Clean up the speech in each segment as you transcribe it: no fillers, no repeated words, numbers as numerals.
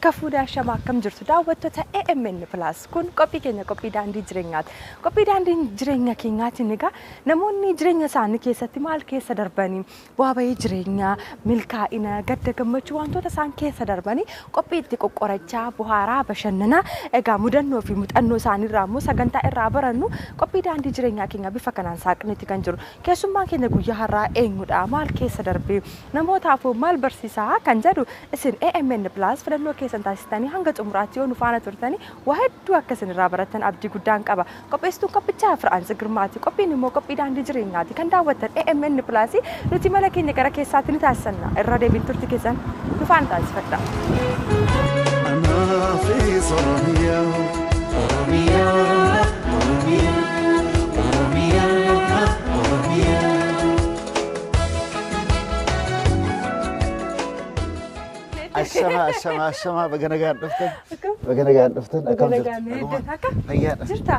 Harka fuudhaa shamaa akkam jirtu daawwattoota AMN Plus kun qophii keenya qophii daandii jireenyaati. Qophii daandii jireenya keenyaatiin egaa namoonni jireenya isaanii keessatti maal keessa darbanii bu'aa bahii jireenyaa milkaa'ina gadda gammachuu wantoota isaan keessa darbanii qophii itti qoqqorachaa buhaaraa bashannanaa egaa mudannoo fi muuxannoo isaaniirraa immoo sagantaa irraa barannu qophii daandii jireenyaa keenya bifa kanaan saaqneeti kan jiru. Keessummaan keenya guyyaa har'aa eenyudha maal keessa darbee namootaaf maal barsiisaa kan jedhu isin AMN Plus filannoo keessan taasistanii hanga xumuraatti yoo nu faana turtanii waa hedduu akka isin irraa barattan abdii guddaan qaba. Qopheessituun qophichaa Fir'aansi Girmaati. Qophiin immoo qophii daandii jireenyaati. Kan daawwattan AMN Plus nuti mala keenya gara keessaatti ni taasisanna. Irra deebiin turti keessan nu faana taasifadha. Anaafis Oromiyaa, Oromiyaa, Oromiyaa, Oromiyaa, Oromiyaa. Ashama, ashama, ashama, baga nagaan dhuftan. Baga nagaan dhuftan. Akkam jirtu? Akka Fayyaadha. jirta?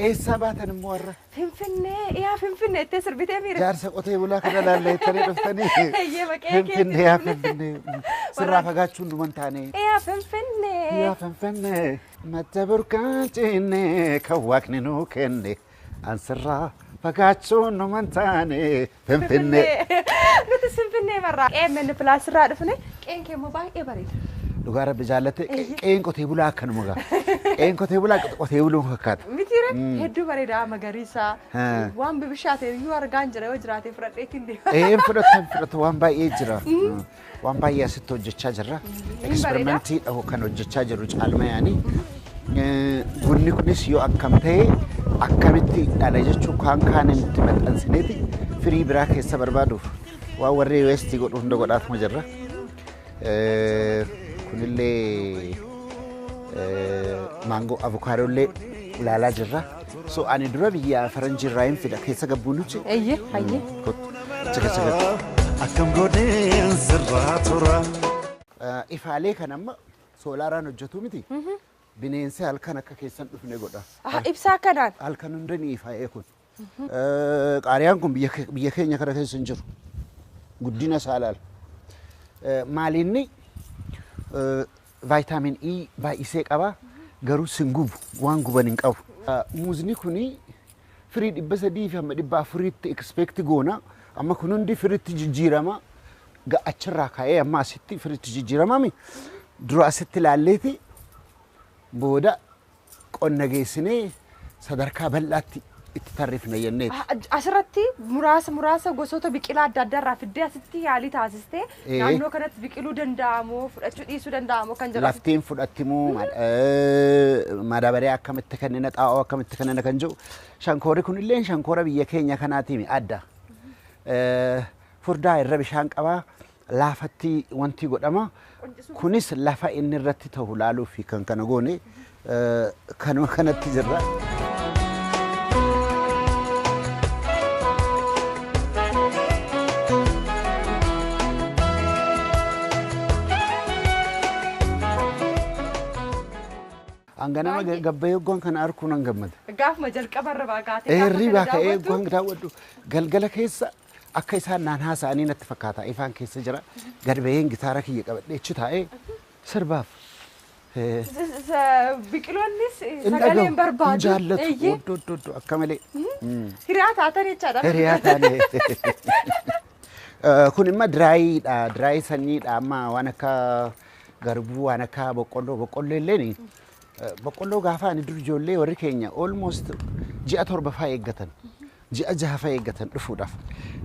Eessaa baatan immoo har'a? Finfinnee, yaa Finfinnee ittee sirbitee miira. Jaarsa qotee bulaa kana laalleettanii dhuftanii. Eeyyee, maqee keetii. Finfinnee, yaa Finfinnee. Sirraa fagaachuun dhuman taane. Yaa Finfinnee. Yaa Finfinnee, madda burqaan cinnee kan waaqni nuu kenne. An sirraa fagaachuun dhuman taane. Finfinnee. Nuti Finfinnee marraa. AMN Plus irraa dhufne qeen kee immoo baay'ee bareeda. Dhugaa rabbi jaallatte qeen qotee bulaa akkanuma gaa. Qeen qotee bulaa qotee buluu fakkaata. Mitiire hedduu bareeda magariisa. Haa. Waan bibishaate iyyuu argaan jira yoo jiraate fudhadheetiin deema. Een fudhatan fudhatu waan baay'ee jira. Waan baay'ee asitti hojjechaa jirra. bareeda. Eksperimentii kan hojjechaa jirru caalmayaani. Bunni kunis yoo akkam ta'e akkamitti dhala jechuun kaan kaan itti maxxansineeti firii biraa keessa barbaaduuf waan warri weestii godhu hunda godhaatuma jirra. Kunillee maangoo avokaadoollee ilaalaa jirra. So ani dura biyya faranjiirraa hin fida keessa gabbuunuchi. Eeyyee, hayyee. Achi keessa gabbu. Akkam godheen sirraa tura. Ifaalee kan amma soolaaraan hojjetu miti. Bineensi halkan akka keessan dhufne godha. Ah, ibsaa kanaan. Halkan hunda ni ifaa'ee kun. Qaariyaan kun biyya keenya kana keessa hin jiru. Guddina isaa ilaala. Maalinni vaayitaamin E baay'isee qaba. Garuu sin gubu waan guban hin qabu. Muuzni kuni firii 300 fi hamma 400tti expect goona. Amma kun hundi firiitti jijjiirama. Achirraa ka'ee amma asitti firiitti jijjiiramami. Dura asitti ilaalleeti booda qonna geessinee sadarkaa bal'aatti itti tarreeffna jenneeti. Ah, asirratti muraasa muraasa gosoota biqilaa adda addaa irraa fiddee asitti yaalii taasistee naannoo kanatti biqiluu danda'amoo fudhachuu dhiisuu danda'amoo kan jedhu. Laftiin fudhattimoo madaabarii akkamitti kennina xaa'oo akkamitti kennina kan jedhu shankoorri kun illee shankoora biyya keenya kanaatiin adda. Furdaa irra bishaan qabaa laafatti wanti godhama. Kunis lafa inni irratti ta'u laaluu fi kan kana goone kanuma kanatti jirra. Hanganama gabbayee hoggaan kana arguu nan gammada. Gaafuma jalqaba irra baakaatee Hirribaa ka'ee hoggaan daawwadhu galgala keessa akka isaan naan haasa'anii natti fakkaata. Ifaan keessa jira. Gad baheen gitaara kiyya qabadhee achi taa'ee sirbaaf. Biqiloonnis Hin sagalee hin dhagahu, hin barbaadu. jaallatu. Eeyyee. Oddoo oddoo oddoo akka malee. Hiriyaa taatan jechaadha. Hiriyaa taane. Kun immoo diraayiidha. Diraayii sanyiidha. Amma waan akka garbuu, waan akka boqqolloo. Boqqolloo illeen boqqolloo gaafa ani dur ijoollee warri keenya almost ji'a 7 fa'aa eeggatan. Ji'a 6 fa'aa eeggatan dhufuudhaaf.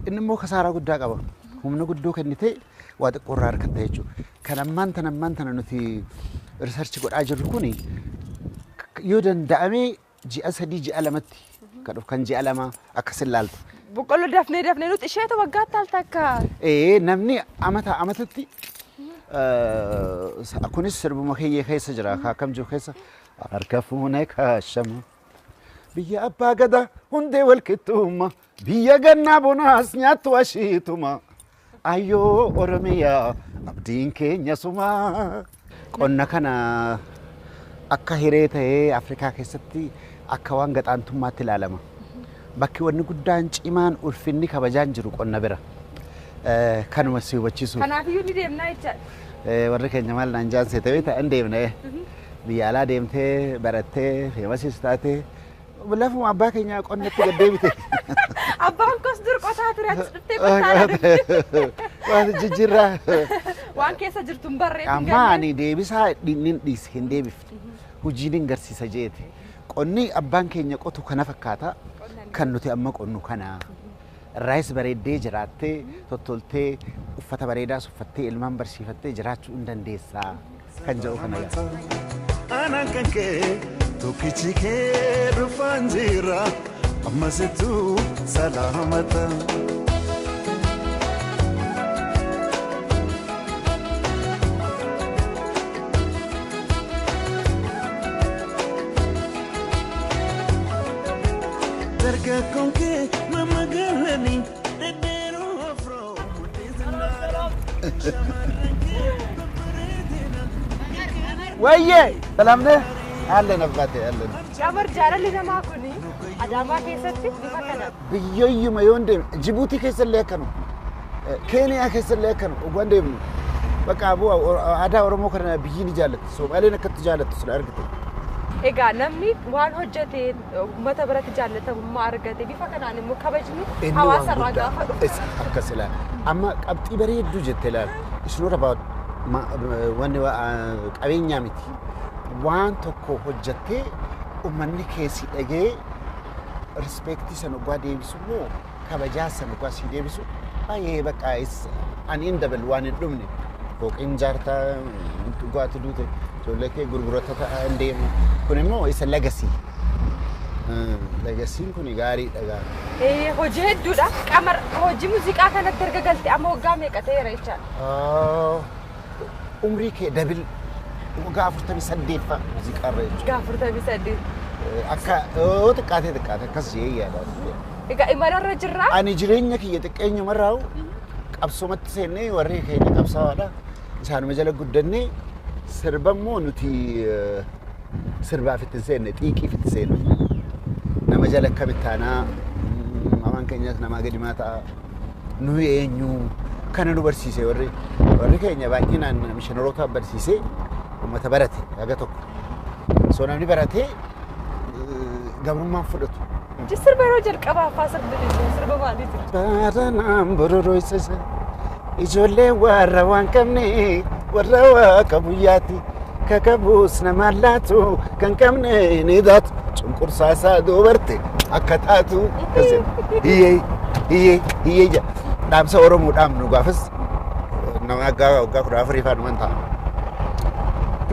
Inni immoo kasaaraa guddaa qaba. Humna guddoo kennitee waa xiqqoo irraa argatta jechuudha. Kan ammaan tana nuti riisarchi godhaa jirru kuni yoo danda'ame ji'a 3 ji'a 2tti kan dhufu kan ji'a 2 akkas ilaalta. Boqqolloo dafnee dafnee nuti isheetu waggaatti al takka. Namni amata amatatti kunis sirbuma keenya keessa jira akkam jiru keessa harka fuunee kaashama. Biyya abbaa gadaa hundee wal qixxuuma biyya gannaa bonaas nyaattu ashiituma. Ayyoo Oromiyaa abdiin keenya suma. Qonna kana akka hiree ta'ee Afrikaa keessatti akka waan gaxaantummaatti ilaalama. Bakki wanni guddaan cimaan ulfinni kabajaan jiru qonna bira. Kanuma si hubachiisuuf. Kanaafiyyuu ni deemnaa jechaadha. Warri keenya maal naan jaan seete beektaa hin deemne. Biyya alaa deemtee barattee feemasiis taatee lafuma abbaa keenyaa qonnatti gad deebite. Abbaan koos dur qotaa ture, atis dhuftee qotaa ture. Waan jijjiirraa. Waan keessa jirtu hin barreef hin Amma galle. ani deebisaa nin dhiise, hin deebifne. Hojiin hin garsiisa jeete. Qonni abbaan keenya qotu kana fakkaata. Kan nuti amma qonnu kana. Irraayis bareeddee jiraattee, tottoltee, uffata bareedaas uffattee, ilmaan barsiifattee jiraachuu hin dandeessaa kan jedhu kana yaada. Anaan kan kee tokkichi kee dhufaan jira ammasittuu salaamata. Dargaggoon kee mammagalanii dhedheeroo afroo mudhiisinaa shamarran kee babbareedina. Wayyee ሰላም ነህ አለን አባቴ አለን። Qamar, jaalalli namaa kuni Adaamaa keessatti bifa kanaan. Biyyoyyuma yoo hin deemne, Jibuutii keessallee akkanu, Keeniyaa keessallee akkanu, ogaan deemnu bakka aboo aadaa Oromoo kana biyyi ni jaallatti. Soomaaleen akkatti jaallattu sila argite. Egaa namni waan hojjete uummata biratti jaallatamummaa argate, bifa kanaan immoo kabajni Inni hawaasa waan irraa guddaa. gaafa dhufu. Akkas ilaala. Amma qabxii bareedduu jette ilaala. It's not about wanni qabeenyaa miti. Waan tokko hojjettee uummanni keessi dhagee respect sana dhugaa deebisu immoo kabajaa sana dhugaa si deebisu baay'ee bakka ani hin dabalu waan hin dhumne. Fooqiin jaartaa dhugaati duute ijoollee kee gurgurata ta'aa hin deemu. Kun immoo isa legacy. Legacyn kun gaariidha gaarii. Hojii hedduudha. Qamar, hojii muuziqaa kanatti erga galte amma waggaa meeqa ta'eera jechaadha? Umrii kee dabil waggaa 48ffaa muuziqaarra jechuudha. Waggaa 48. Akka yoo xiqqaate xiqqaate akkas jee yaada. Egaa imalarra jirra. Ani jireenya kiyya xiqqeenyumarraa qabsoomatti seennee, warri keenya qabsaa'aadha. Isaanuma jala guddannee, sirba immoo nuti sirbaaf itti hin seenne, xiiqiif itti seenne. Nama jala akkamitti taanaa amaan keenyas namaa gadi maa ta'a. Nuyi eenyu kana nu barsiise, warri keenya baay'inaan mishiinaroota barsiisee uummata barate haga tokko. So namni baratee gabrummaan fudhatu. Sirba yeroo jalqabaa afaa sirba sirba maalii ture? Baranaan bororoysisa ijoollee warra waan qabne warra waa qabu yaati kakabuus namaan laatu kan qabne ni daatu cunqursaasaa duubarte akka taatu hiyyee hiyyee hiyyee jedha. Dhaamsa Oromoo dhaamnu gaafas nama waggaa 14 faa numan ta'a.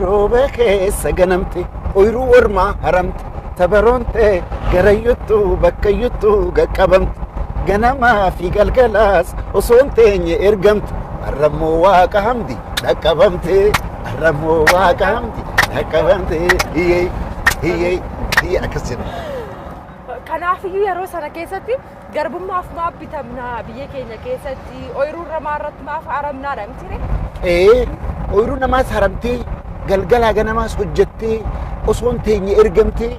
Rooba keessa ganamte ooyiruu ormaa haramte tabaroonte garayyuttuu bakkayyuttuu qaqqabamte ganamaa fi galgalaas osoo hin teenye ergamte arrammoo waaqa hamdi dhaqqabamte arrammoo waaqa hamdi dhaqqabamte hiyyee hiyyee hiyyee akkas jedha. Kanaafiyyuu yeroo sana keessatti garbummaaf maaf bitamnaa, biyya keenya keessatti ooyiruu namaa irratti maaf haramnaadha miti ree? Ee, ooyiruu namaas haramtee, galgalaa ganamaas hojjettee, osoo hin teenye ergamtee,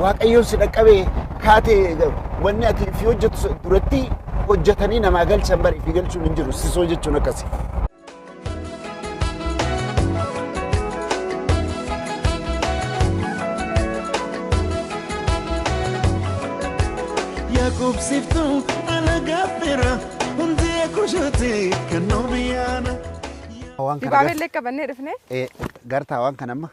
waaqayyoon si dhaqqabee kaatee wanni ati fi hojjettu duratti hojjetanii namaa galchan bari fi galchuun hin jiru sisoo jechuun akkasi. Yaaqubsiiftuu alagaa fira hundee kushuuti kan nu biyyaana. Waan kana Dibaabee illee qabannee dhufne. Gartaa waan kana amma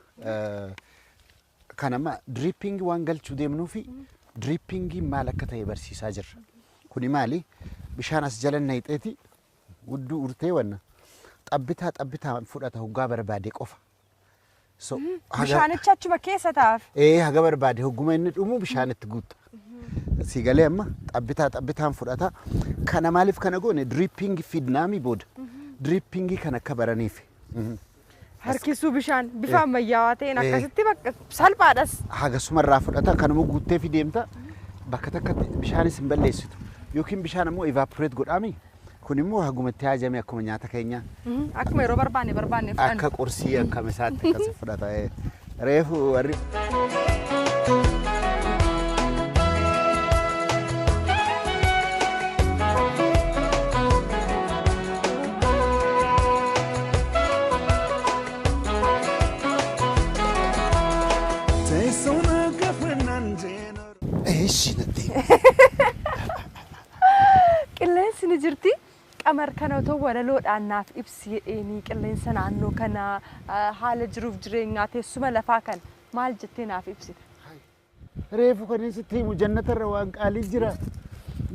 kan amma dripping waan galchuu deemnuu fi drippingiin maal akka ta'e barsiisaa jirra. Kuni maali? Bishaan as jala naqxeeti hudduu urtee wanna xabbitaa xabbitaa fudhata hoggaa barbaade qofa. So, Bishaanicha achuma keessa taa'aaf. Ee, haga barbaade hogguma inni dhumu bishaan itti guutta. Si galee? Amma xabbitaa xabbitaan fudhata. Kana maaliif kana goone? Dripping fidnaami booda. Drippingii kana akka baraniif. Harkisuu bishaan bifa ammayyaawaa ta'een akkasitti bakka salphaadhas. Haga sumarraa fudhata, kanuma guuttee fi deemta, bakka takkatti bishaanis hin balleessitu yookiin bishaan ammoo evaporate godhaami. Kun immoo hagumatti haajame akkuma nyaata keenyaa. Akkuma yeroo barbaanne barbaanne fudhannu. Akka qursii akka misaatti akkas fudhata. Reefu warri Eeshi natti. Qilleensi ni jirti. Qamar, kana otoo walaloodhaan naaf ibsi jedheenii, qilleensa naannoo kanaa, haala jiruuf jireenyaa, teessuma lafaa kana maal jettee naaf ibsita? Reefu kan inni sitti himu, jannatarra waan qaalii jira.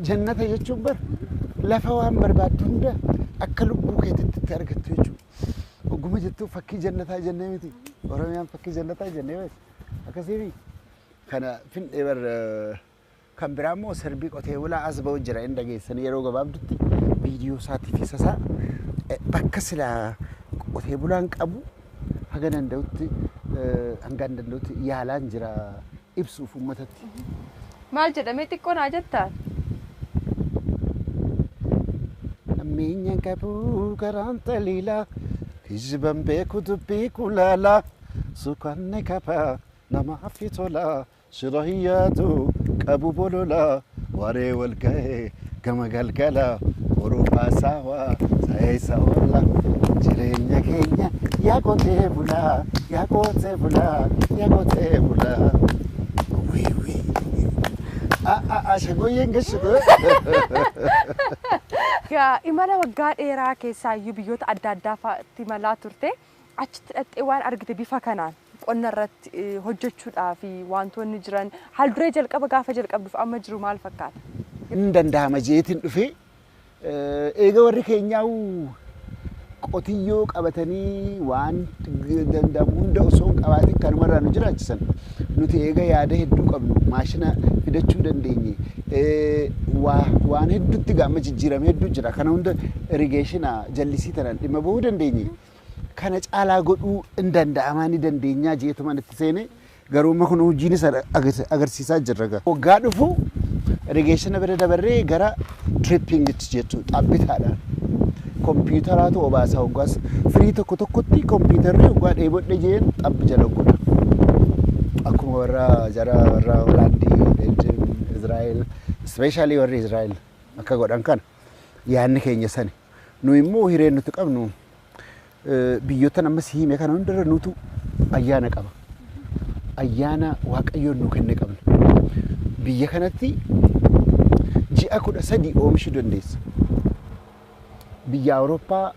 Jannata jechuun bar lafa waan barbaaddu hunda akka lubbuu keetitti itti argattu jechuudha. Oguma jettuu fakkii jannataa jennee miti. Oromiyaan fakkii jannataa jennee miti. Akkasiimi. Kana fin'ee bar kan biraa immoo sirbii qotee bulaa as ba'u jira, inni dhageessanii yeroo gabaabdutti viidiyoo isaatii fi sasaa bakka silaa qotee bulaan qabu haga danda'utti, hanga danda'utti yaalaan jira ibsuuf uummatatti. Maal jedhamee xiqqoo naa jettaa? Nammeenya qabu karaan taliilaa, kijiban beeku dubbii kulaalaa, sukanne qaba namaaf tola, shira hin yaadu qabu bolola, waree wal ga'ee gama galgala, boruu baasaawaa sa'eessa oola, jireenya keenya yaa qotee bulaa, yaa qotee bulaa, yaa qotee bulaa. Wii wii. Shagoyyeen gashitu. Egaa imala waggaa dheeraa keessaayyuu biyyoota adda addaa fa'aatti imalaa turte. Achitti dhaqxee waan argite, bifa kanaan qonna irratti hojjechuudhaa fi wantoonni jiran, haal duree jalqaba gaafa jalqabduuf amma jiru maal fakkaata? Hin danda'ama jeetiin dhufee, eega warri keenyaa'u qotiyyoo qabatanii waan danda'amu hunda osoo hin qabaatin kanumarraa nu jiraachisan. Nuti eega yaada hedduu qabnu maashina fidachuu dandeenye, waan hedduutti gaama jijjiirame hedduu jira. Kana hunda irrigation jallisii tanaan dhimma bahuu dandeenye. Kana caalaa godhuu hin danda'amaa, ni dandeenyaa jeetuma itti seene, garuu amma kun hojiin isa agarsiisaa jirra. Waggaa dhufu irrigation bira dabarree gara drippingitti jechuudha, xabbitaadhaan. Kompiitaraatu obaasa waggaas, firii tokko tokkotti kompiitarri waggaa dheebodhe jeen xabbi jala godha. Akkuma warra jara warra Hoolaandii, Beeljiim, Israa'el, especially warri Israa'el akka godhan kana yaadni keenya sani. Nu immoo hireen nuti qabnu, biyyoota amma si hime kana hundarra nutu ayyaana qaba. Ayyaana Waaqayyoon nu kenne qabna. Biyya kanatti ji'a 13 oomishuu dandeessa. Biyya Awurooppaa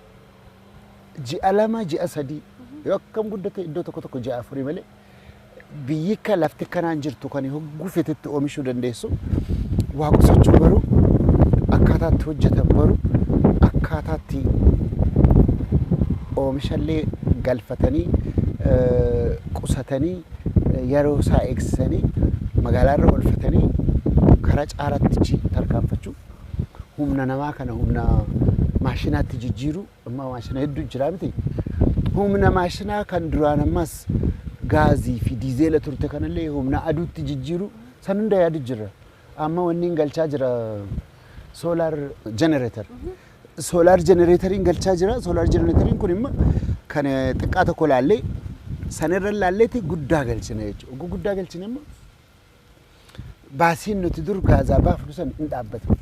ji'a 2, ji'a 3, yoo akkam guddate iddoo tokko tokko ji'a 4 malee, biyyi akka lafti kanaan jirtu kan hogguu fetetti oomishuu dandeessu, waa qusachuu baruu, akkaataatti hojjetan baruu, akkaataatti oomishallee galfatanii qusatanii, yeroo isaa eegsisanii magaalaarra oolfatanii karaa caalaatti tarkaanfachuu, humna namaa kana humna maashinaatti jijjiiruu. Amma maashina hedduu jira miti? Humna maashinaa kan duraan ammas gaazii fi diizeela turte kanallee humna aduutti jijjiiruu, san hunda yaadu jira. Amma wanni hin galchaa jira, solar generator. Solar generatoriin galchaa jira. Solar generatoriin kun immoo kan xiqqaa tokko laallee, sanirra laalleeti guddaa galchina jechuudha. Oguu guddaa galchine immoo baasiin nuti dur gaazaa baafnu san hin dhaabbata.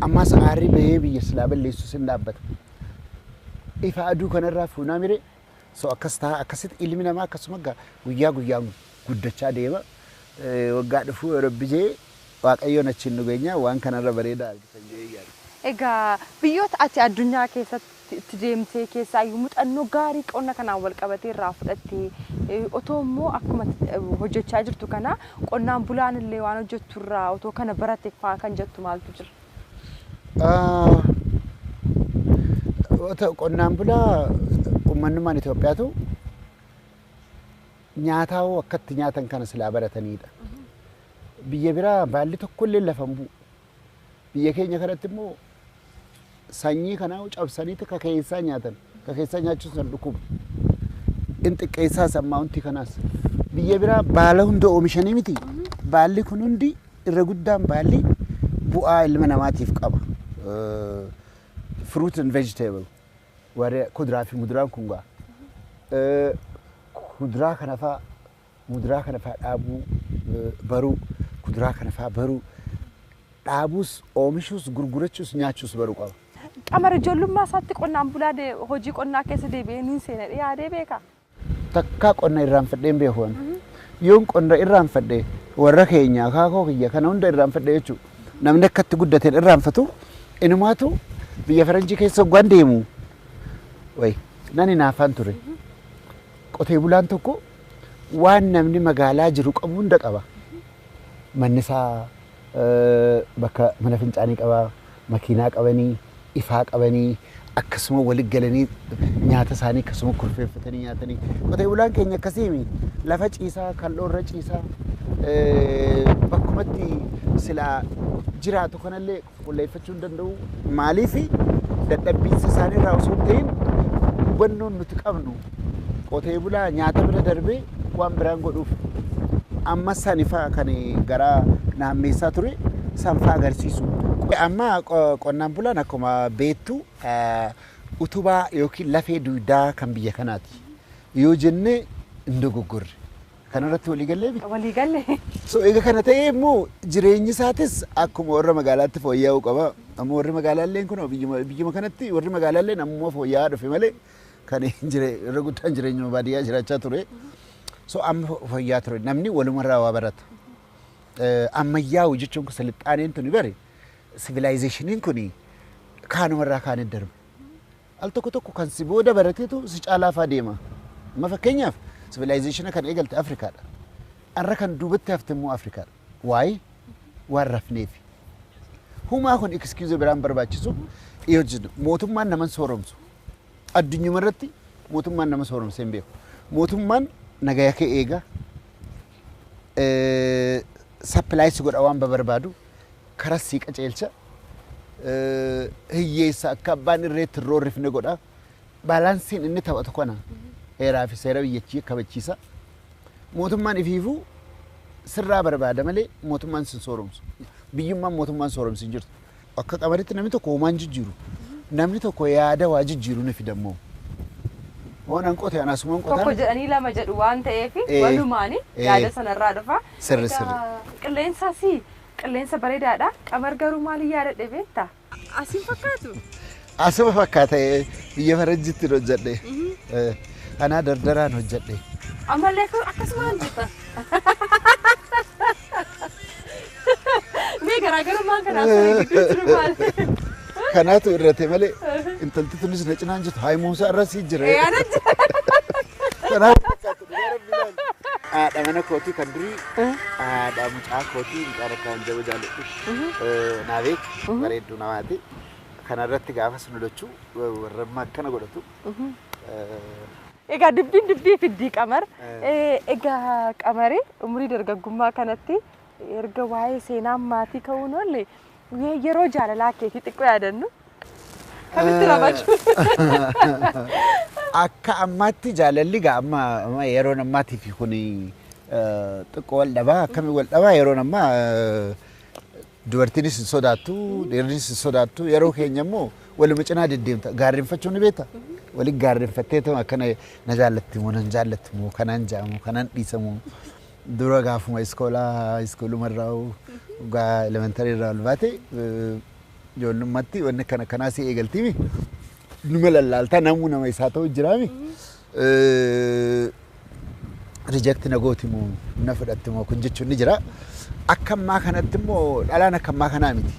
Ammas aarri bahee biyya silaa balleessus hin dhaabbata. Ifa aduu kanarraa fuunaa mire, so akkas ta'a, akkasitti ilmi namaa akkasuma guyyaa guyyaan guddachaa deema. Waggaa dhufuu yoo Rabbi jee, Waaqayyoon achiin nu geenya, waan kanarra bareedaa argitan jee yaada. Egaa biyyoota ati addunyaa keessatti itti deemtee keessaayyuu muuxannoo gaarii qonna kanaan wal qabatee irraa fudhattee, otoo immoo akkuma hojjechaa jirtu kana qonnaan bulaan illee waan hojjettu irraa otoo kana barate faa kan jettu maaltu jira? Qonnaan bulaa uummanummaan Itoophiyaatu nyaataa hoo akkatti nyaatan kana silaa baratanidha. Biyya biraa baalli tokko illee lafa hin bu'u. Biyya keenya kanatti immoo sanyii kanaa cabsaniiti ka keessaa nyaatan. Ka keessaa nyaachuun san dhukkuba. In xiqqeessaas ammaawuntii kanaas. Biyya biraa baala hunda oomishanii miti. Baalli kun hundi irra guddaan baalli bu'aa ilma namaatiif qaba. Fruit and vegetable. Warri kuduraa fi muduraan kun gaa. Kuduraa kana faa, muduraa kana faa dhaabuu baruu, kuduraa kana faa baruu, dhaabuus, oomishuus, gurgurachuus, nyaachuus baruu qaba. Qamar ijoollummaa isaatti qonnaan bulaa hojii qonnaa keessa deebi'ee niin seena yaadee beekaa? Takkaa qonna irraanfadheen beeku ani. Yoon qonna irraanfadhe, warra keenya, akaakoo kiyya kana hunda irraanfadhe jechuudha. Namni akkatti guddateen irraanfatu. Inumaatu biyya faranjii keessa hoggaan deemu wayi nan hinaafaan ture. Qotee bulaan tokko waan namni magaalaa jiru qabu hunda qaba. Manni isaa bakka mana fincaanii qaba, makiinaa qabanii, ifaa qabanii, akkasuma walitti galanii nyaata isaanii akkasuma kurfeeffatanii nyaatanii. Qotee bulaan keenya akkasiimi, lafa ciisaa, kal'oorra ciisaa, bakkumatti silaa jiraatu kanallee qulqulleeffachuu hin danda'u. Maaliif? Dadhabbiinsa isaanii irraa osoo hin ta'in, hubannoon nuti qabnu qotee bulaa nyaata bira darbee waan biraan godhuuf amma sani fa'aa kan garaa naammeessaa ture san fa'aa agarsiisu. Amma qonnaan bulaan akkuma beektu utubaa yookiin lafee dugdaa kan biyya kanaati. Yoo jenne hin dogoggorre. Kanarratti walii gallee miti? Walii galle. So egaa kana ta'ee immoo jireenyi isaatis akkuma warra magaalaatti fooyya'uu qaba. Amma warri magaalaalleen kun biyyuma kanatti warri magaalaalleen ammoo fooyya'aa dhufe malee kan irra guddaan jireenyuma baadiyyaa jiraachaa ture. So amma fooyya'aa ture, namni walumarraa waa barata. Ammayyaa'u jechuun kun, silixaaneen tuni bari, civilizationiin kun kaanumarraa kaanitti darba. Al tokko tokko kan si booda barateetu si caalaa faa deema. Amma fakkeenyaaf civilizationa kan eegalte Afrikaadha. Har'a kan duubatti hafte immoo Afrikaadha. Waa'ee waan rafneefi. Humaa kun excuse biraan barbaachisu yoo jennu, mootummaan nama sooromsu. Addunyuma irratti mootummaan nama sooromsee hin beeku. Mootummaan nagaya kee eega. Supply si godha waan barbaadu, karaa sii qajeelcha. Hiyyeessa akka abbaan irreetti hin roorrifne godha. Balanceiin inni taphatu kana heeraa fi seera biyyattii kabachiisa. Mootummaan ifiifuu sirraa barbaada malee mootummaan sin sooromsu. Biyyummaan mootummaan sooromsu hin jirtu. Akka qamaritti namni tokko homaan jijjiiru. Namni tokko yaada waa jijjiiru ni fidammoo. Waan qote anasumaan Tokko qotaan. jedhanii lama jedhu waan ta'eef walumaani yaada sanarraa dhufa. Sirri, Egaa, sirri. Qilleensas qilleensa bareedaadha. Qamar garuu maaliin yaadadhe beektaa? Asiin fakkaatu. Asuma fakkaata, biyya faranjitti hojjedhe. Anaa dardaraan hojjedhe. Ammallee kun akkasumaan jirta. Mee garaagarummaan kanaa sana gidduu jiru maal? Kanaatu irrate malee intalti tunis na cinaan jirtu haayimuusaa irra sii jira. Yaada jira. Kanaaf fakkaatu, dhugaa Rabbi ilaali. Haadha mana kootii kan durii, haadha mucaa kootii, mucaa rakkaan jaba jaalladhu. Naa beek, bareedduu namaati. Kanarratti gaafas nu lachuu warra amma akkana godhatu. Egaa dubbiin dubbii fiddii, Qamar. Egaa Qamari, umurii dargaggummaa kanatti erga waa'ee seenaa maatii ka'uun oolle, yeroo jaalalaa keetii xiqqoo yaadannu kamitti ramadu? Akka ammaatti jaalalli gaa amma yeroon ammaatiif kun xiqqoo wal dhabaa. Akkamii wal dhabaa? Yeroon ammaa dubartiinis hin sodaattu, dhiirris hin sodaattu. Yeroo keenya immoo waluma cinaa deddeemta, gaarrenfachuu ni beekta, waliin gaarrenfattee ta'u akkana, na jaallatti moo nan jaallatti moo, kanaan jaamu kanaan dhiisamu. Dura gaafuma iskoolaa, iskoolumarraa gaa elementary irraa ol baate, ijoollummaatti wanni akkana kanaa si eegaltiimi. Numa lallaaltaa, namuu nama isaa ta'u jiraami. Reject na gooti moo na fudhatti moo kun jechuun ni jira. Akka ammaa kanatti immoo dhalaan akka ammaa kanaa miti.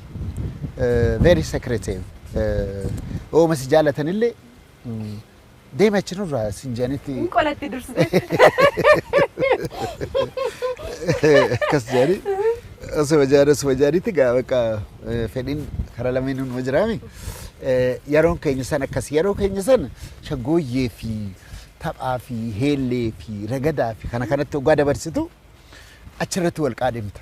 Very secretive. Ooma si jaalatanillee deema achi nurraa sin jedhanitti. Hin qolatti dursite. Akkas jedhanii osuma jedhan osuma jedhanitti gaa bakka fedhiin karaa lameenuu numa jiraami. Yeroon keenya san akkas, yeroo keenya san shaggooyyee fi taphaa fi heellee fi ragadaa fi kana kanatti hoggaa dabarsitu achirratti wal qaadhimta.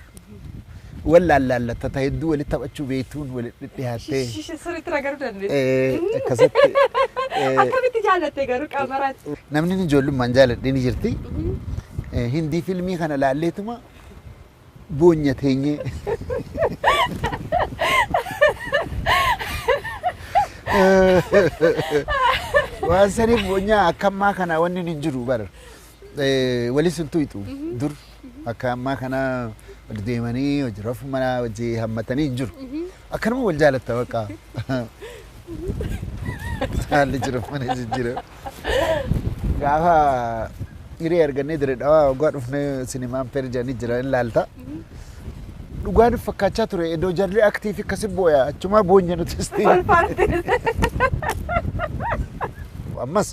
Wal laallallatta, ta hedduu walitti taphachuu beektuun walitti dhihaattee. Sirriitti ragaduu dandeessu. Akkasitti. Akkamitti jaallatte garuu, Qamaraati? Namni ijoollummaan jaaladhe ni jirti. Hindii filmii kana laalleetuma boonya teenyee. Waan saniif boonyaa akka ammaa kana wanni hin jiru bara. Walis hin tuyxu dur, akka ammaa kana wal deemanii hojii rafu mana hojii hammatanii hin jiru. Akkanuma wal jaalatta bakka. Haalli jiru mana jijjiirama. Gaafa Hiree argannee dire dhawaa waggaa dhufnee sinimaan perjanii jira in laalta. Dhugaan fakkaachaa ture iddoo jarri aktiif akkasi booya achumaa boonya nutis ta'e. Ammas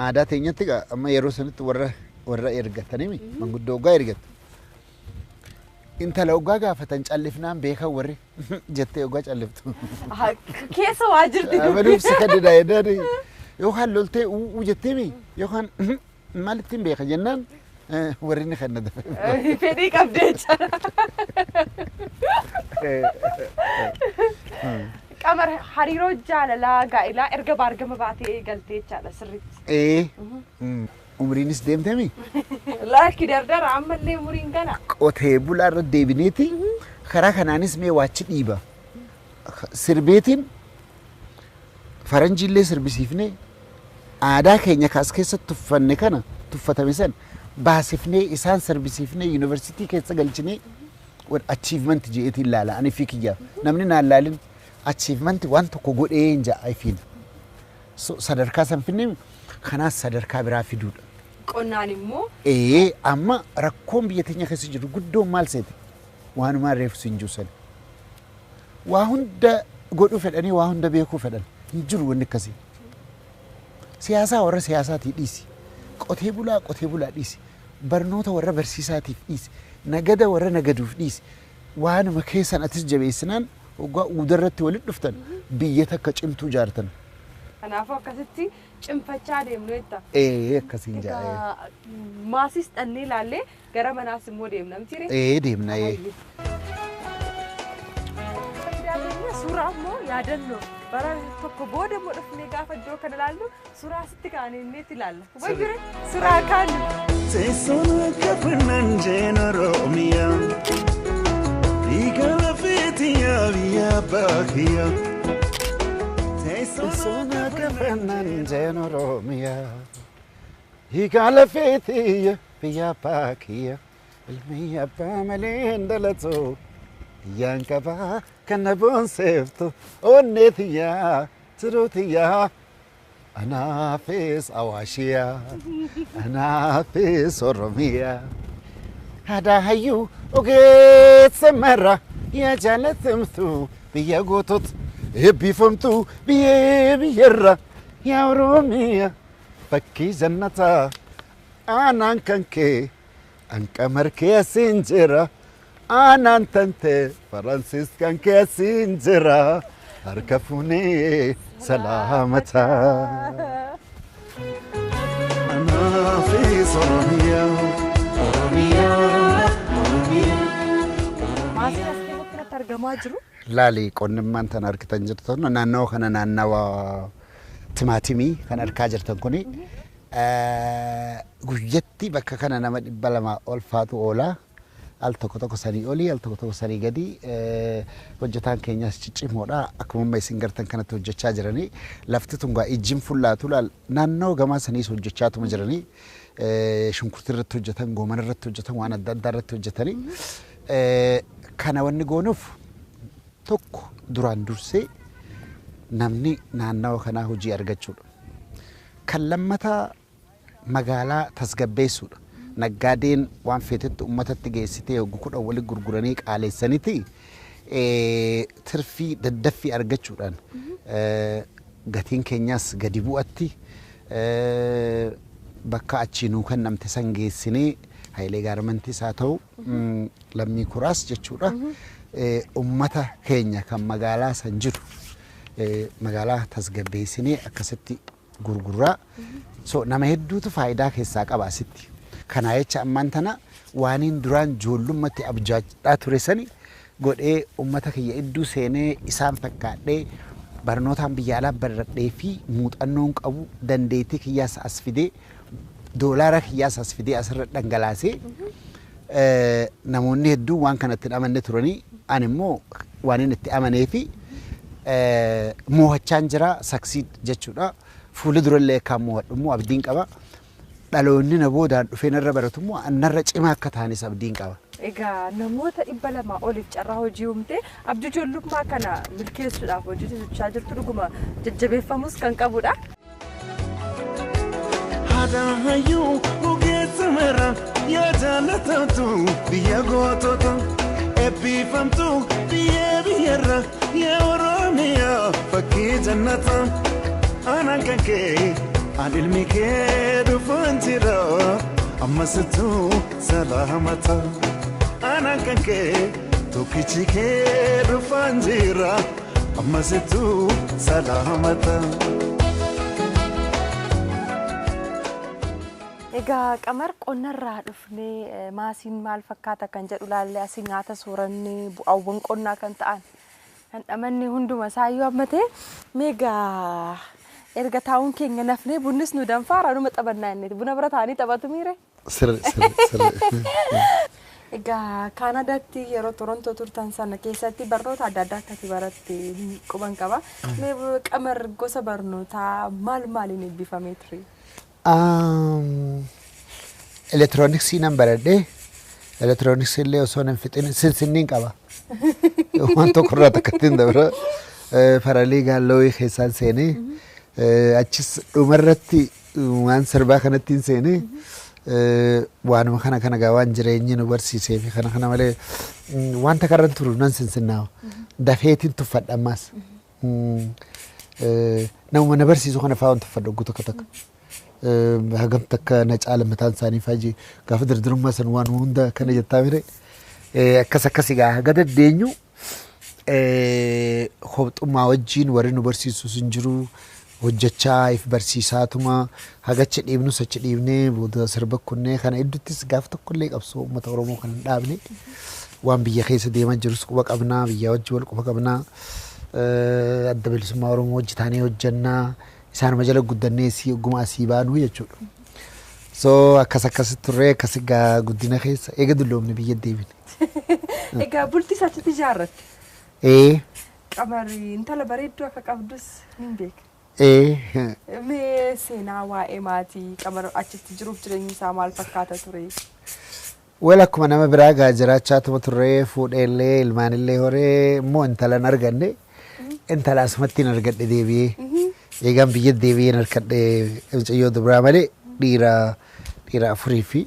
aadaa teenyatti amma yeroo sanitti warra ergatanii manguddoo waggaa ergattu. Intala waggaa gaafatan callifnaan beekan warri jettee waggaa calliftu. Keessa waa jirti. Amaluuf si kadhadha jennaan yookaan loltee uuu jetteemi yookaan maalittiin beeka jennaan warri ni kenna dafe. Fedhii qabdee jira. Qamar hariiroo jaalalaa gaa'ilaa erga baargama baatee eegaltee jechaadha sirriitti. Umriinis deemteemi? Lakki dardara ammallee umriin gana. Qotee bulaa irra deebineeti karaa kanaanis mee waachi dhiiba. Sirbeetiin faranjiillee sirbisiifnee aadaa keenya kaas keessatti tuffanne kana tuffatame san baasifnee isaan sirbisiifnee yuunivarsiitii keessa galchinee achievement je'eetiin ilaala ani fi kiyya namni naan laalin achievement waan tokko godhee hin ja'a ifiin. Sadarkaa san finnee kanaas sadarkaa biraa fiduudha. Qonnaan immoo. Amma rakkoon biyya teenya keessa jiru guddoon maal seete? Waanumaan reefu siin jiru sana. Waa hunda godhuu fedhanii waa hunda beekuu fedhan hin jiru wanni akkasii. Siyaasaa warra siyaasaatii dhiisi. Qotee bulaa qotee bulaa dhiisi. Barnoota warra barsiisaatiif dhiisi. Nagada warra nagaduuf dhiisi. Waanuma keessan atis jabeessinaan waggaa uudarratti walitti dhuftan biyya takka cimtuu ijaartan. Kanaafuu akkasitti cimfachaa deemnu jetta. Akkasiin jaa. Maasis dhannee ilaallee gara manaas immoo deemna miti ree? Deemna. Suuraa immoo yaadannoo bara tokko booda immoo dhufnee gaafa iddoo kana ilaallu suuraa asitti kaanee inni ilaalla. Wayyure suuraa kaanu. Teessoon akka fannaan jeen Oromiyaa. Dhiiga lafeetiyaa biyya baakiyyaa. Teessoon akka fannaan jeen Oromiyaa. Dhiiga lafeetiyaa biyya baakiyyaa. Ilmi abbaa malee hin dhalatu. Iyyaan qabaa kan na boonseeftu onnee tiyyaa tiruu tiyyaa anaafis Awaashiyaa anaafis Oromiyaa. Aadaa hayyuu ogeessa marra yaa jaalatamtu biyya gootota eebbifamtu biyyee biyyarra yaa Oromiyaa fakkii jannataa aanaan kan kee anqamar kee asiin jira. Aanaan tante Faransiiskaan keessin jira harka fuunee salaamataa. Anaafis Oromiyaa, Oromiyaa, Oromiyaa. Maasii as keessatti natti argamaa jiru. Laali qonnimmaan tan argitan jirtan naannawa kana naannawa timaatimii kan argaa jirtan kuni guyyatti bakka kana nama 200 ol faatu oola. Al tokko tokko sanii olii al tokko tokko sanii gadi hojjetaan keenyas ciccimoodha. Akkuma amma isin gartan kanatti hojjechaa jiranii lafti tun gaa ijjiin fullaatu laal naannoo gamaa saniis hojjechaatuma jiranii shunkurtii irratti hojjetan goomana irratti hojjetan waan adda addaa irratti hojjetanii kana wanni goonuuf tokko duraan dursee namni naannawa kanaa hojii argachuudha. Kan lammataa magaalaa tasgabbeessuudha. Naggaadeen waan feetetti uummatatti geessitee hogguu kudhan walitti gurguranii qaaleessaniiti tirfii daddaffii argachuudhaan gatiin keenyas gadi bu'atti bakka achii nuu kennamte san geessinee Hayilee Gaarmantiis haa ta'u lammii kuraas jechuudha. Uummata keenya kan magaalaa san jiru magaalaa tasgabbeessinee akkasitti gurgurraa. So nama hedduutu faayidaa keessaa qaba asitti. Kanaa jecha ammaan tana waaniin duraan ijoollummaatti abjaadhaa ture sani godhee uummata kiyya idduu seenee isaan fakkaadhee barnootaan biyya alaa baradhee fi muuxannoon qabu dandeettii kiyyaas as fidee doolaara kiyyaas as fidee asirra dhangalaasee namoonni hedduun waan kanatti hin amanne turanii ani immoo waan inni itti amanee fi moo'achaan jira saksiid jechuudha. Fuula durallee akkaan moo'adhu immoo abdiin qaba. Dhaloonni na boodaan dhufee narra baratu immoo narra cimaa akka ta'anis abdiin qaba. Egaa namoota 200 oliif carraa hojii uumte abjuu ijoollummaa kana milkeessuudhaaf hojii hojjechaa jirtu dhuguma jajjabeeffamus kan qabudha. Aadaa hayyuu ogeessa mara yaa jaallatamtu biyya gootota eebbifamtu biyya biyyarra yaa Oromiyaa fakkii jannata. Anaan kan kee an ilmi kee dhufaan jira ammasittuu salaamata. Anaan kan kee tokkichi kee dhufaan jira ammasittuu salaamata. Egaa Qamar, qonnarraa dhufnee maasiin maal fakkaata kan jedhu laallee, asii nyaata sooranne, bu'aawwan qonnaa kan ta'an dhandhamanne, hunduma isaayyuu hammatee, meegaa erga taa'uun keenya nafnee bunnis nu danfaara, numa taphannaa inni buna bira taa'anii taphatu miire. Sirri, sirri, sirri. Egaa Kaanaadaatti yeroo Torontoo turtan sana keessatti barnoota adda addaa akkati baratte quban qaba. Mee Qamar gosa barnootaa maal maaliin eebbifamee ture? Elektirooniksii nan baradhe. Elektirooniksii illee osoo hin fixin sinsinniin qaba. Waan tokko irraa takkatti hin dabra. Paralegal lawii keessaan seenee, achis dhumarratti waan sirbaa kanatti hin seenee, waanuma kana kana gaa waan jireenyi nu barsiisee fi kana kana malee wanta karran turu nan sinsinnaawa. Dafeetiin tuffadha ammaas. Namuma na barsiisu kana fa'aa waan tuffadha ogguu tokko tokko. Hagam takka na caala mataan isaanii fa'aa gaafa dardarummaa san waan hunda kana jettaa mire. Akkas akkas egaa haga dandeenyu hobxummaa wajjin warri nu barsiisus hin jiru, hojjechaa if barsiisaatuma hagachi dhiibnus achi dhiibnee booda sirba kunnee kana iddoottis gaaf tokkollee qabsoo uummata Oromoo kan hin dhaabne. Waan biyya keessa deemaa jirus quba qabnaa, biyya wajji wal quba qabnaa, Adda Bilisummaa Oromoo wajji taanee hojjannaa, isaanuma jala guddannee si ogguma asii baanuu jechuudha. So akkas akkas turree, akkas egaa guddina keessa eega dulloomne biyya deebine. Egaa bultii achitti ijaarratte. Ee. Qamar intala bareedduu akka qabdus ni beeka. Ee. Mee seenaa waa'ee maatii Qamar achitti jiruuf jireenyi isaa maal fakkaata ture? Well, akkuma nama biraa gaa jiraachaa tuma turree, fuudheellee ilmaanillee horee immoo intalan arganne. Intala asumatti hin argadhe deebi'ee. Eegaan biyya deebi'ee hin argadhe mucayyoo dubaraa malee dhiira afurii fi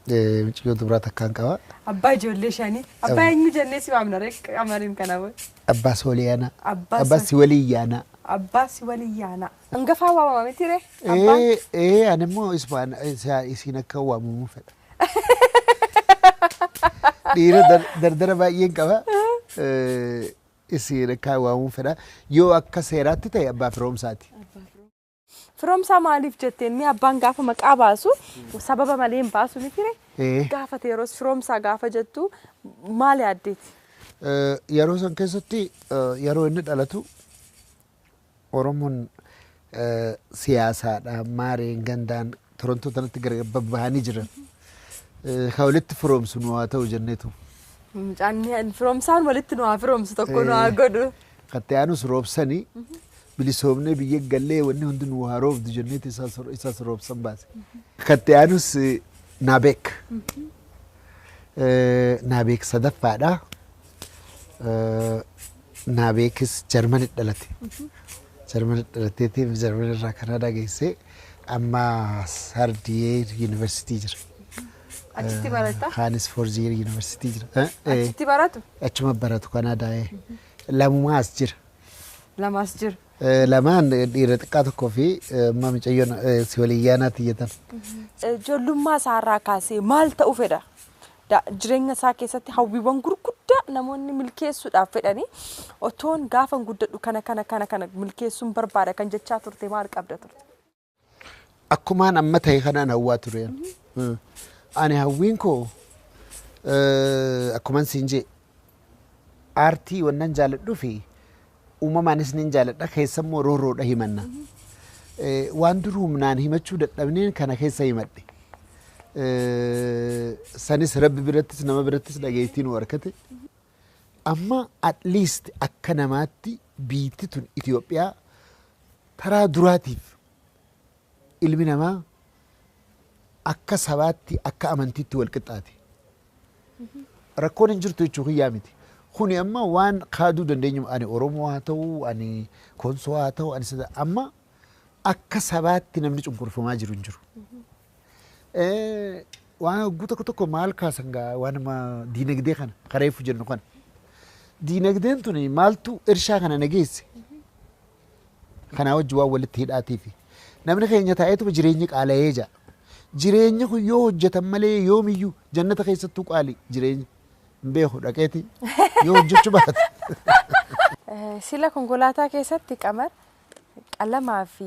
mucayyoo dubaraa takkaan qaba. Abbaa ijoollee shanii. Abbaa eenyu jennee si waamna ree Qamariin kana booda? Abbaa Sooliyaanaa. Abbaa Abbaa Siwaliyyaanaa. Abbaa Siwaliyyaanaa. Hangafaa waamama miti ree? Abbaan? Ee, ee, ani immoo isiin akka waamamu fedha. Dhiira dardara baay'een qaba. Isiin akka waamamuu fedha. Yoo akka seeraatti ta'e abbaa firoomsaati. Firoomsaa maaliif jetteen? Mee abbaan gaafa maqaa baasu sababa malee hin baasu miti ree? Ee. Gaafa yeroo firoomsaa gaafa jettu maal yaaddeeti? Yeroo san keessatti, yeroo inni dhalatu, Oromoon siyaasaadhaan maareen gandaan Torontoo tanatti gara babbahanii jiran. Ka walitti firoomsu nu haa ta'u jenneetu. Mucaan firoomsaan walitti nu haa firoomsu, tokko nu haa godhu. Katti aanus roobsanii bilisoomnee biyya gallee wanni hundi nu haa roobdu jenneeti isaas roobsan baase. Katti aanus Naabeek. Naabeek sadaffaadha. Naabeekis Jarmanitti dhalate. Jarmanitti dhalateeti Jarman irraa Kanaadaa geessee amma third year yuunivarsiitii jira. Achitti barata? Kaanis fourth year yuunivarsiitii jira. Achitti baratu? Achuma baratu Kanaadaa. Lamumaa as jira. Lamaas jira. Lamaan dhiira xiqqaa tokkoo fi amma mucayyoon si waliyyaanaa tiyyatan. Ijoollummaa isaarraa kaasee maal ta'uu fedha? Jireenya isaa keessatti hawwiiwwan gurguddaa namoonni milkeessuudhaaf fedhanii, otoon gaafan guddadhu kana kana kana kana milkeessuun barbaada kan jechaa turte maal qabda turte? Akkumaan amma ta'e kanaan hawwaa ture. Ani hawwiin koo akkuman siin jee aartii wannan jaaladhuu fi uumamaanis nin jaaladha, keessammoo roorroodha himanna. Waan dur humnaan himachuu dadhabneen kana keessa himadhe. Sanis Rabbi birattis nama birattis dhageettii nu harkate. Amma at least akka namaatti biitti tun Itoophiyaa taraa duraatiif ilmi namaa akka sabaatti akka amantiitti wal qixxaate. Rakkoon hin jirtu jechuu kiyyaa miti. Kuni amma waan kaaduu dandeenyu, ani Oromoo haa ta'u, ani Konsoo haa ta'u, ani amma Akka sabaatti namni cunqurfamaa jiru hin jiru. Waan hogguu tokko tokko maal kaasan gaa, waanuma diinagdee kana kareefu jennu kana. Diinagdeen tuni maaltu irshaa kana nageesse? Kanaa wajji waan walitti hidhaatiifi. Namni keenya taa'eetuma jireenyi qaala'ee jira. Jireenyi kun yoo hojjetan malee yoomiyyuu jannata keessattuu qaali jireenyi. Hin beeku dhaqeeti yoo hojjechuu baate. Sila konkolaataa keessatti Qamar qalamaa fi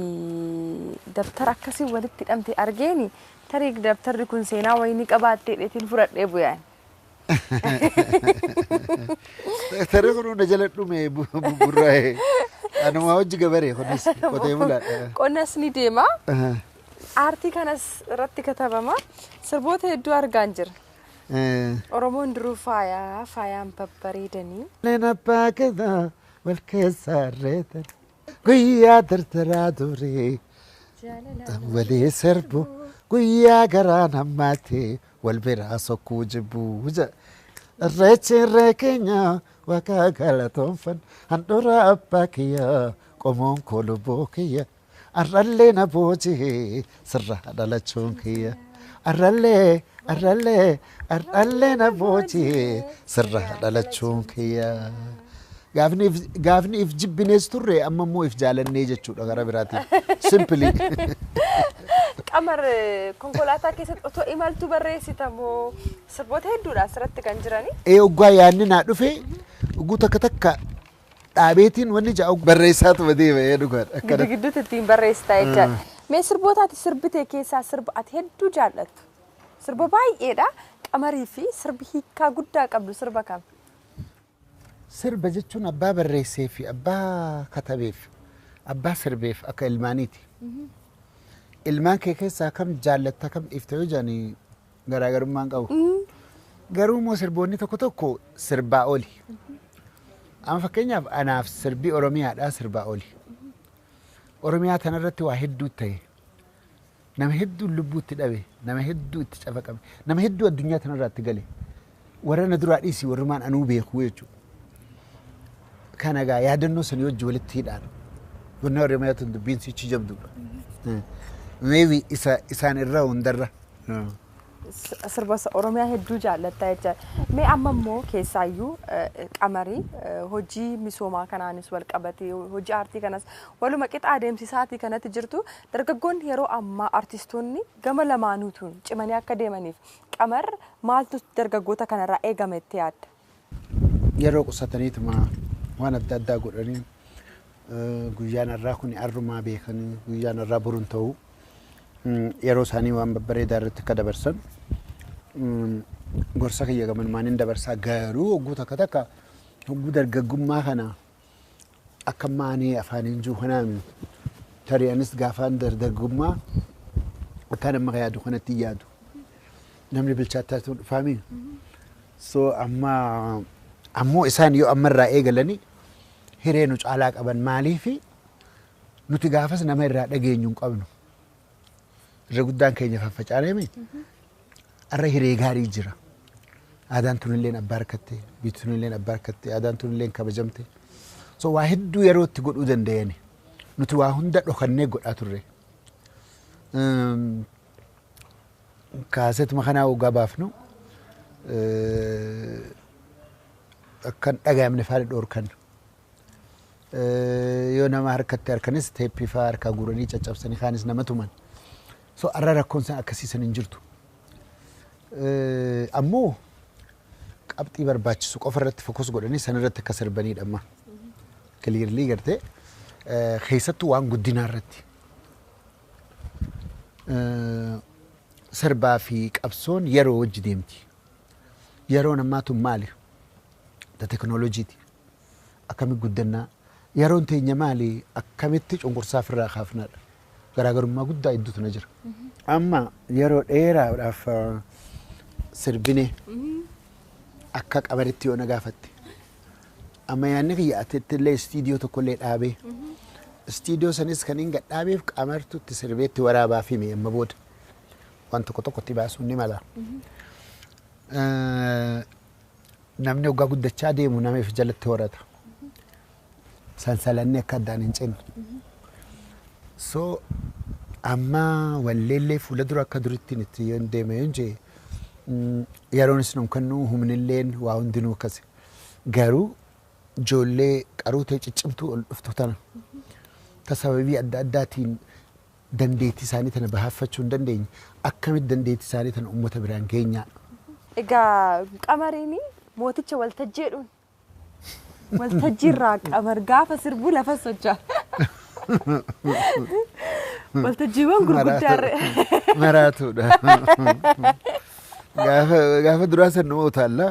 dabtara akkasii walitti hidhamte argeeni, tarii dabtarri kun seenaa wayii ni qabaattee dheetiin fudhadhee bu'aan. Dabtarri kun hunda jala dhume gurraa'ee. Anuma hojii gabaree kunis qotee bulaadha. Qonnas ni deema. Aartii kanas irratti katabama. Sirboota hedduu argaan jira. Oromoon duruu faayaa faayaan babbareedanii. Neen abbaa gadaa wal keessa reetan guyyaa dardaraa durii walii sirbu guyyaa garaan hammaate wal biraa sokkuu jibbuu jedha. Irreechi irree keenya waaqa galatoonfan, handhuura abbaa kiyya, qomoon koo lubbuu kiyya, arrallee na boojii sirra dhalachuun kiyya. Arrallee, arrallee, arrallee na boojii sirra dhalachuun kiyya. Gaafni if jibbinees turre, amma immoo if jaalannee jechuudha gara biraatiin. Simply. Qamar, konkolaataa keessatti otoo imaltuu barreessita moo sirboota hedduudha asirratti kan jirani? Ee, oggaa yaadni naa dhufe oguu takka takka dhaabeetiin wanni ja'a barreessaatuma deema, ee, dhugaadha. Giddu gidduutti ittiin barreessita jechaadha. Mee sirboota ati sirbite keessaa sirba ati hedduu jaallattu? Sirba baay'eedha. Qamarii fi sirbi hiikkaa guddaa qabdu sirba kam? Sirba jechuun abbaa barreessee fi abbaa katabeef, abbaa sirbeef akka ilmaaniiti. Ilmaan kee keessaa kam jaallatta, kam dhiifta yoo jedhani garaagarummaan qabu. Garuu immoo sirboonni tokko tokko sirbaa oli. Amma fakkeenyaaf anaaf sirbi Oromiyaadhaa sirbaa oli. Oromiyaa tanarratti waa hedduu ta'e. Nama hedduu lubbuutti dhabe, nama hedduu itti cafaqame, nama hedduu addunyaa tanarratti gale. Warra na duraa dhiisii warrumaan anuu beeku jechuudha. Kana egaa yaadannoo sanii wajji walitti hidhaan. Wanni Oromiyaa tun dubbiin sichi jabduudha. Maybe isa isaan irra hundarra. Sirba Oromiyaa hedduu jaallatta jechaadha. Mee amma immoo keessaayyuu Qamarii hojii misoomaa kanaanis wal qabatee hojii aartii kanas waluma qixa adeemsisaatii kanatti jirtu, dargaggoonni yeroo ammaa artistoonni gama lamaanuutuun cimanii akka deemaniif Qamar maaltu dargaggoota kanarraa eegama itti yaadda? Yeroo qusataniituma waan adda addaa godhanii guyyaan har'aa kun arrumaa beekanii guyyaan har'aa boruun ta'uu yeroo isaanii waan babbareedaa irratti akka dabarsan gorsa kiyya gamanumaan hin dabarsaa. Garuu hogguu takka takka hogguu dargaggummaa kana akka maanii afaaniin jiru kanaami, tarii anis gaafaan dargaggummaa akka nama yaadu kanatti hin yaadu. Namni bilchaataa dhufaami. So amma ammoo isaan yoo ammarraa eegalanii hiree nu caalaa qaban. Maaliifi nuti gaafas nama irraa dhageenyu hin qabnu. Irra guddaan keenya faffacaaneemi. Arra hiree gaarii jira. Aadaan tunilleen abbaa harkatte, biyyi tunilleen abbaa harkatte, aadaan tunilleen kabajamte. So waa hedduu yeroo itti godhuu danda'ani. Nuti waa hunda dhokannee godhaa turre. Kaasetuma kanaa waggaa baafnu akkan dhagayamne faana dhoorkan. Yoo nama harkatti harkanis teeppii fa'aa harkaa guuranii caccabsanii kaanis nama tuman. So arra rakkoon san akkasiisan hin jirtu. Ammoo qabxii barbaachisu qofa irratti focus godhanii san irratti akka sirbanidha amma. Clearly gartee keessattuu waan guddinaa irratti. Sirbaa fi qabsoon yeroo wajji deemti. Yeroon ammaa tun maali? Ta teknooloojiiti. Akkamitti guddannaa? Yeroon teenya maali? Akkamitti cunqursaa ofirraa kaafnaadha? Garaagarummaa guddaa hedduutu na jira. Amma yeroo dheeraadhaaf sirbine akka Qamaritti yoo na gaafatte. Amma yaadni kiyya atitti illee istiidiyoo tokko illee dhaabee. Istiidiyoo sanis kan hin gadhaabeef Qamartu itti sirbeetti waraabaa fi amma booda waan tokko tokkotti baasuun ni mala. Namni waggaa guddachaa deemu nama if jalatti horata. Sansalanni akka addaan hin cinne. So amma walleellee fuula dura akka durittiin itti yoon deeme yoon jee yeroonis nuun kennu humnilleen waa hundinuu akkasi. Garuu ijoollee qaruutee ciccimtuu ol dhuftu tana ta sababii adda addaatiin dandeettii isaanii tana bahaffachuu hin dandeenye akkamitti dandeettii isaanii tana uummata biraan geenyaa. Egaa Qamariin mooticha waltajjiidhuun waltajjiirraa Qamar gaafa sirbuu lafa socho'a. Waltajjiiwwan gurguddaarra. Maraatuudha. Gaafa duraa san nama utaalla.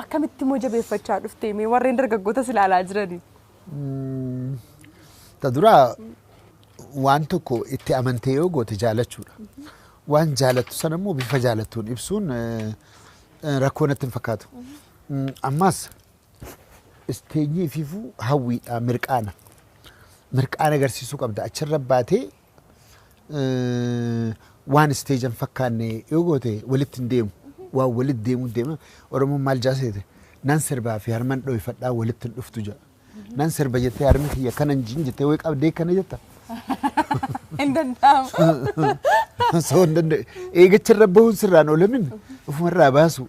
Akkamitti immoo jabeeffachaa dhuftee mee warreen dargaggoota si ilaalaa jiranii? Ta duraa waan tokko itti amantee yoo goote jaalachuudha. Waan jaalattu sana immoo bifa jaalattuun ibsuun rakkoo natti hin fakkaatu. Ammas isteenyii fiifuu hawwiidha mirqaana. Mirqaana agarsiisuu qabda. Achirra baatee waan isteejan fakkaanne yoo goote walitti hin deemu. Waan walitti deemu deema. Oromoon maal jaaseete? Nan sirbaa fi harman dhoyfadhaa walitti hin dhuftu jedha. Nan sirba jettee harmi kiyya kana hin jiin jettee wayi qabdee kana jetta. Hin danda'amu. Osoo hin danda'e. Eegacharra bahuun sirraan oolamin ofumarraa baasu.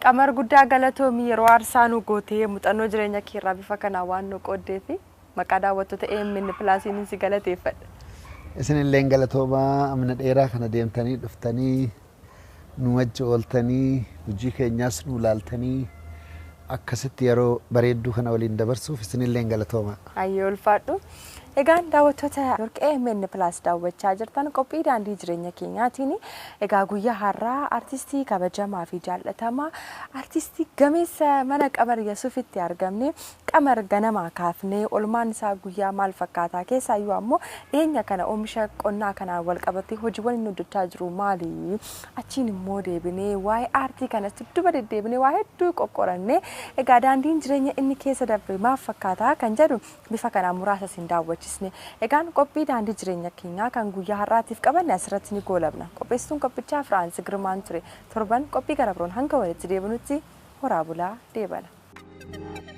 Qamar guddaa galatoomii yeroo aarsaa nu gootee muuxannoo jireenya keerraa bifa kanaan waan nu qooddee fi maqaa daawwattoota AMN Plusiin si galateeffadha. Isinillee galatoomaa amna dheeraa kana deemtanii dhuftanii nu wajji ooltanii hojii keenyaas nu laaltanii akkasitti yeroo bareedduu kana waliin dabarsuuf isinillee galatoomaa. Ayyee ulfaadhu. Egaan daawwattoota AMN Plus daawwachaa jirtan qophii daandii jireenya keenyaatiin egaa guyyaa har'aa artistii kabajamaa fi jaallatamaa artistii gameessa mana Qamar Yasuufitti argamne Qamar ganamaa kaafnee olmaan isaa guyyaa maal fakkaataa keessaayyuu ammoo dhiyeenya kana oomisha qonnaa kanaan wal qabatee hojiiwwan inni hojjechaa jiru maali achiin immoo deebinee waa'ee aartii kanas dudduuba deddeebinee waa hedduu qoqqorannee egaa daandiin jireenya inni keessa darbe maal fakkaataa kan jedhu bifa kanaan muraasa isin daawwachiisne. Egaan qophii daandii jireenya keenyaa kan guyyaa har'aatiif qabanne asirratti ni goolabna. Qopheessituun qophichaa Firaansi Girmaan ture. Torban qophii gara biroon hanga walitti deebinutti horaa bulaa deebana.